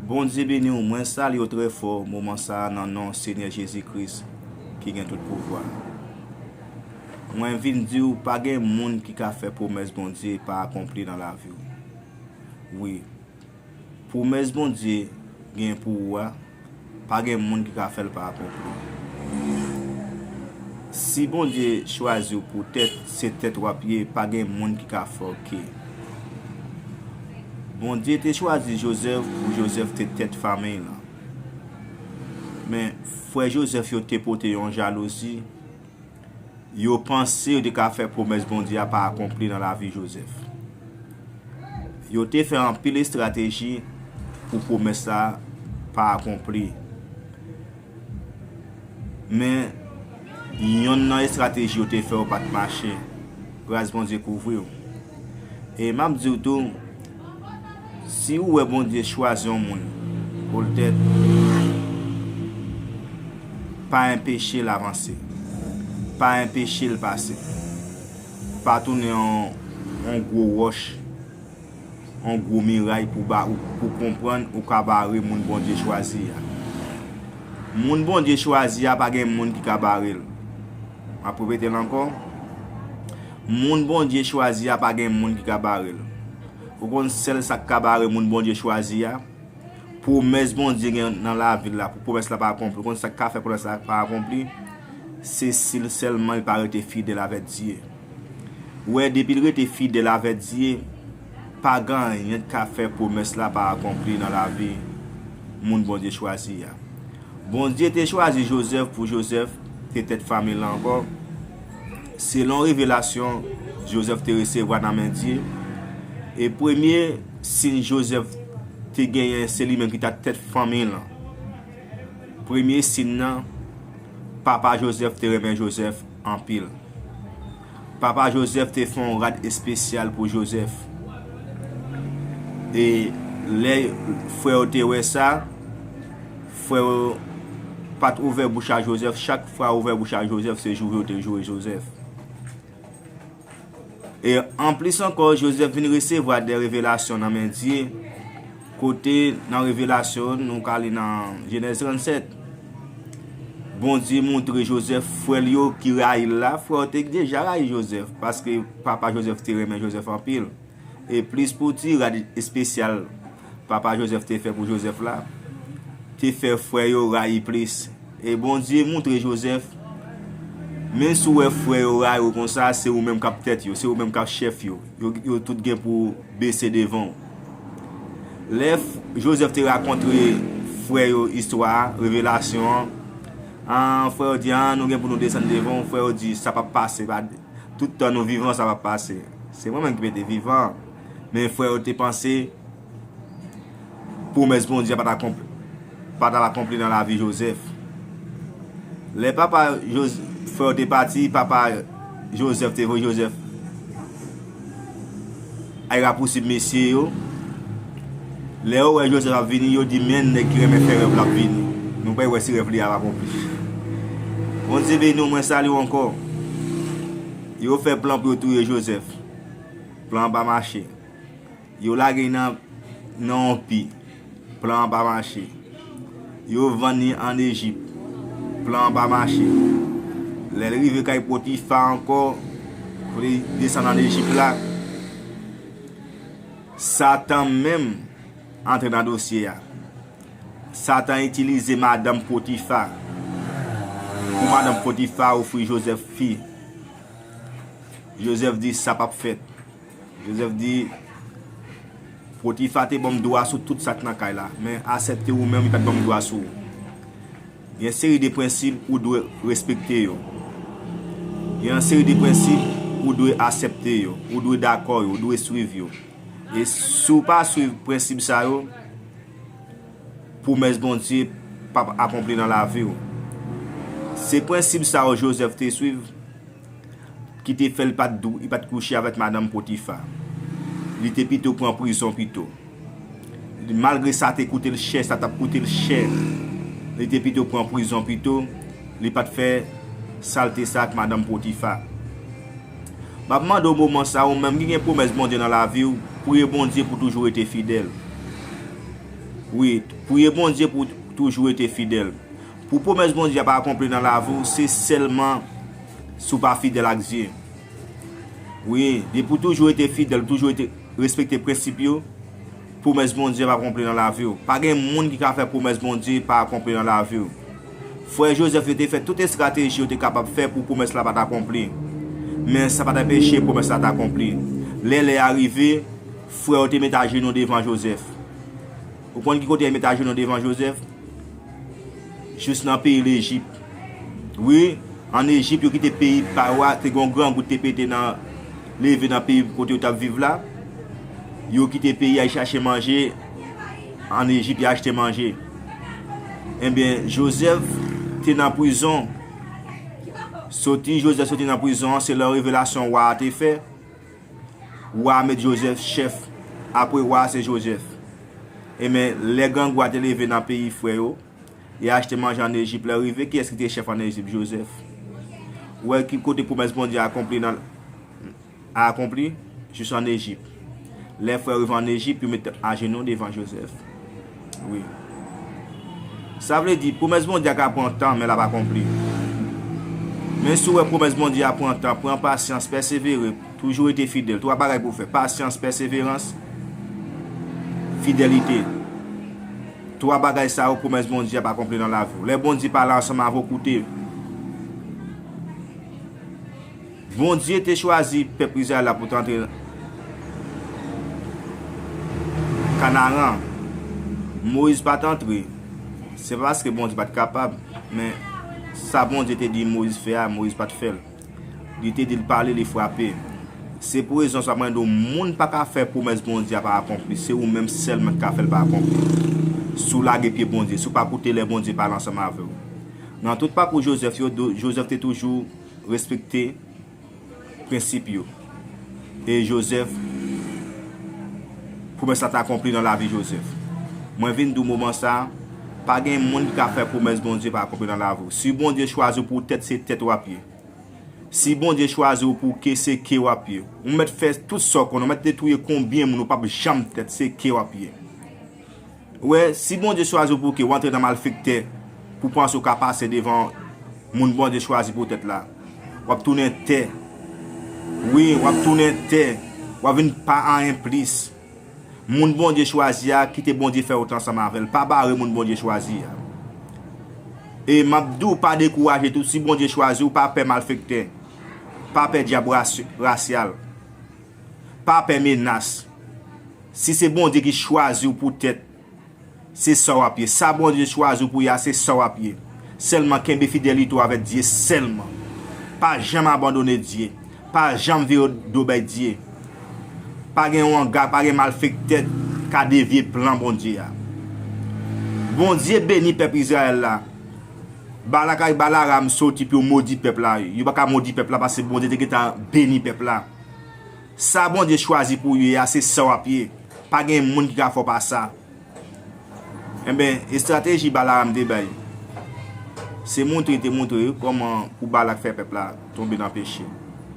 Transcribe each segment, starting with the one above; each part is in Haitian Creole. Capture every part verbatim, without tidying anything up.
Bondye beni w, mwen salye w trè fò moman sa a nan non Senyè Jezi Kris ki gen tout pouvwa. Mwen vin di w, pa gen moun ki ka fè pwomès Bondye pa akonpli nan lavi w. Wi, pwomès Bondye gen pou ou a, pa gen moun ki ka fè l pa akonpli. Si Bondye chwazi w pou tèt, se tèt w ap ye, pa gen moun ki ka fè w ke. Bondye te chwazi Jozèf pou Jozèf te tèt fanmiy lan. Men, frè Jozèf yo te pote yon jalouzi. Yo panse yo te ka fè pwomès Bondye a pa akonpli nan lavi Jozèf. Yo te fè anpil estrateji pou pwomès la pa akonpli. Men, yonn nan estrateji yo te fè yo pa t mache. Gras Bondye kouvri w. E m ap di w tou, si ou wè Bondye chwazi yon moun pou l tèt, pa enpeche l avanse. Pa enpeche l pase. Pa tounen yon, yon gwo wòch, yon gwo miray pou ba, pou konprann ou ka bare moun Bondye chwazi a. Moun Bondye chwazi a pa gen moun ki ka bare l. M ap repete l ankò. Moun Bondye chwazi a pa gen moun ki ka bare l. Ou konn sèl sa k ka bare moun Bondye chwazi a? Pwomès Bondye gen nan lavi l la, pou pwomès la pa akonpli. Ou konn sa k ka fè pwomès la pa akonpli? Se si l sèlman li pa rete fidèl avèk Dye. Ou wè, depi l rete fidèl avèk Dye, pa gen anyen k ka fè pwomès la pa akonpli nan lavi moun Bondye chwazi a. Bondye te chwazi Jozèf pou Jozèf te tèt fanmi l la ankò. Selon revelasyon Jozèf te resevwa nan men Dye, e premye siy Jozèf te genyen, se li menm ki ta tèt fanmi l lan. Premye siy nan, papa Jozèf te renmen Jozèf anpil. Papa Jozèf te fè yon rad espesyal pou Jozèf. E lè frè yo te wè sa, frè yo pa t ouvè bouch a Jozèf. Chak fwa yo ouvè bouch a Jozèf, se joure yo te joure Jozèf. E anplis ankò, Jozèf vin resevwa de revelasyon nan men Dye, kote nan revelasyon, nou ka li nan Jenèz trannsèt, Bondye montre Jozèf frè l yo ki rayi l la, frè yo te deja rayi Jozèf, paske papa Jozèf te renmen Jozèf anpil. E plis pou ti rad espesyal papa Jozèf te fè pou Jozèf la, te fè frè yo rayi plis. E Bondye montre Jozèf, menm si w wè frè yo rayi w konsa, se ou menm k ap tèt yo, se ou menm k ap chèf yo. Yo, yo tout gen pou bese devan w. Lè f-, Jozèf te rakonte frè yo istwa a, revelasyon an, an, frè yo di, "An, nou gen pou nou desann devan w." Frè yo di, "Sa p ap pase, pa, tout tan nou vivan, sa p ap pase. Se mwen menm ki mete vivan." Men frè yo te panse pwomès Bondye a pa t akonpli, pa t ap akonpli nan lavi Jozèf. Lè papa Joz-, frè yo te pati, papa Jozèf te voye Jozèf al rapousib mesye yo. Lè yo wè Jozèf ap vini, yo di, "Men nèg ki renmen fè rèv la ap vini. Nou pral wè si rèv li a ap akonpli." Bondye beni w, mwen salye w ankò. Yo fè plan pou yo touye Jozèf. Plan an pa mache. Yo lage l nan, nan yon pi. Plan an pa mache. Yo vann li ann Ejip. Plan an pa mache. Lè l rive kay Potifa ankò, pou li desann ann Ejip la, Satan menm antre nan dosye a. Satan itilize madanm Potifa. Pou madanm Potifa ofri Jozèf fi. Jozèf di, "Sa p ap fèt." Jozèf di, "Potifa te ban m dwa sou tout sa k nan kay la, men asèpte ou menm, li pa t ban m dwa sou ou." Gen seri de prensip ou dwe respekte yo. Gen yon seri de prensip ou dwe asèpte yo, ou dwe dakò yo, ou dwe swiv yo. E si w pa swiv prensip sa yo, pwomès Bondye p ap akonpli nan lavi w. Se prensip sa yo Jozèf te swiv ki te fè l pa t dou-, li pa t kouche avèk madanm Potifa. Li te pito pran prizon pito. Malgre sa te koute l chè, sa t ap koute l chè, li te pito pran prizon pito, li pa t fè salte sa ak madanm Potifa. M ap mande w moman sa a, ou menm ki gen pwomès Bondye nan lavi w, priye Bondye pou toujou rete fidèl. Wi, priye Bondye pou w toujou rete fidèl. Pou pwomès Bondye a pa akonpli nan lavi w, se sèlman si w pa fidèl ak Dye. Wi, depi w toujou rete fidèl, toujou rete respekte prensip yo, pwomès Bondye ap akonpli nan lavi w. Pa gen moun ki ka fè pwomès Bondye pa akonpli nan lavi w. Frè Jozèf yo te fè tout estrateji yo te kapab fè pou pwomès la pa t akonpli. Men sa pa t anpeche pwomès la t akonpli. Lè lè a rive, frè yo te met ajenou devan Jozèf. Ou konn ki kote yo met ajenou devan Jozèf? Jis nan peyi Lejip. Wi, ann Ejip, yo kite peyi pa yo a, te gen yon gran gout te pete nan, leve nan peyi kote yo t ap viv la. Yo kite peyi a, y chache manje. Ann Ejip, y achte manje. Ebyen, Jozèf te nan prizon. Soti, Jozèf soti nan prizon an, se lè revelasyon wa a te fè. Wa a met Jozèf chèf. Apre wa a, se Jozèf. Ebyen, lè grangou a te leve nan peyi frè yo, y achte manje ann Ejip. Lè rive, kiyès ki te chèf ann Ejip? Jozèf. Ou wè ki kote pwomès Bondye akonpli nan, a akonpli? Jis ann Ejip. Lè frè yo rive ann Ejip, yo met ajenou devan Jozèf. Wi. Sa vle di, pwomès Bondye a ka pran tan, men l ap akonpli. Men si w wè pwomès Bondye a pran tan, pran pasyans, pèsevere, toujou rete fidèl. Twa bagay pou w fè: pasyans, pèseverans, fidelite. Twa bagay sa yo, pwomès Bondye ap akonpli nan lavi w. Lè Bondye pale ansanm avè w, koute. Bondye te chwazi pèp Izrayèl la pou t antre Kanaran. Moyiz pa t antre. Se pa paske Bondye pa t kapab, men sa Bondye te di Moyiz fè a, Moyiz pa t fè l. Li te di l pale, li frape. Se pou rezon sa mwen di w, moun pa ka fè pwomès Bondye a pa akonpli. Se ou menm sèlman ki ka fè l pa akonpli. Si w lage pye Bondye, si w pa koute lè Bondye pale ansanm avè w. Nan tout pakou Jozèf yo, do- Jozèf te toujou respekte prensip yo. E Jozèf, pwomès la te akonpli nan lavi Jozèf. Mwen vin di w moman sa a, pa gen moun ki ka fè pwomès Bondye pa akonpli nan lavi w. Si Bondye chwazi w pou tèt, se tèt w ap ye. Si Bondye chwazi w pou ke, se ke w ap ye. Ou mèt fè tout sa w konnen, ou mèt te touye konbyen moun, ou p ap janm tèt, se ke w ap ye. Ou wè, si Bondye chwazi w pou ke w antre nan malfektè, pou panse w ka pase devan moun Bondye chwazi pou tèt la, w ap tounen tè. Wi, w ap tounen tè. W ap vin pa anyen plis. Moun Bondye chwazi a, kite Bondye fè wout ansanm avè l. Pa bare moun Bondye chwazi a. E m ap di w, pa dekouraje tou, si Bondye chwazi w, pa pè malfektè. Pa pè dyab rasy- rasyal. Pa pè menas. Si se Bondye ki chwazi w pou tèt, se sa w ap ye. Sa Bondye chwazi w pou ye a, se sa w ap ye. Sèlman kenbe fidelite w avèk Dye sèlman. Pa janm abandone Dye. Pa janm vire do bay Dye. Pa gen wanga, pa gen malfektè k ka devye plan Bondye a. Bondye beni pèp Izrayèl la. Balak ak Balaram soti pou yo modi pèp la. Yo pa ka modi pèp la paske Bondye te gentan beni pèp la. Sa Bondye chwazi pou w ye a, se sa w ap ye. Pa gen moun ki ka fè w pa sa. Enben, estrateji Balaram te bay, se montre, te montre kòman pou Balak fè pèp la tonbe nan peche.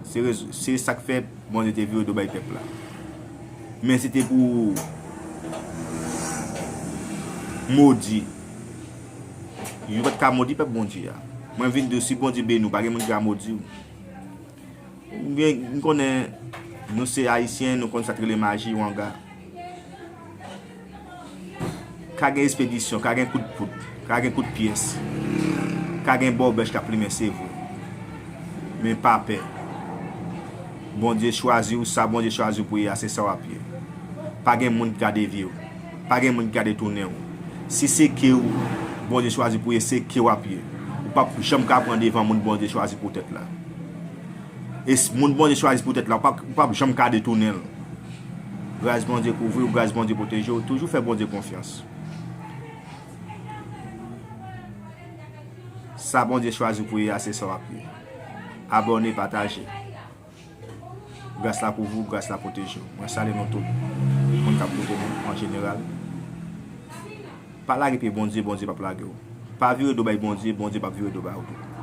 Se rez- se sa k fè Bondye te vire do bay pèp la. Men se te pou modi. Yo pa t ka modi pèp Bondye a. Mwen vin di w, si Bondye beni w, pa gen moun ki ka modi w. Oubyen, m konnen nou se Ayisyen, nou konn sa k rele maji, wanga. Ka gen espedisyon, ka gen kout poud, ka gen kout pyès, ka gen bòbèch k ap limen, se vre. Men pa pè. Bondye chwazi w, sa Bondye chwazi w pou ye a, se sa w ap ye. Pa gen moun ki ka devye w. Pa gen moun ki ka detounen w. Si se ke w Bondye chwazi pou ye, se ke w ap ye. Ou p ap janm ka pran devan moun Bondye chwazi pou tèt la. E s- moun Bondye chwazi pou tèt la, ou p ap, ou p ap janm ka detounen l. Gras Bondye kouvri w, gras Bondye pwoteje w, toujou fè Bondye konfyans. Sa Bondye chwazi pou ye a, se sa w ap ye. Abòne, pataje. Gras la kouvri w, gras la pwoteje w. Mwen salye nou tout, moun k ap koute nou an jeneral. Pa lage pye Bondye, Bondye p ap lage w. Pa vire do bay Bondye, Bondye p ap vire do ba ou tou.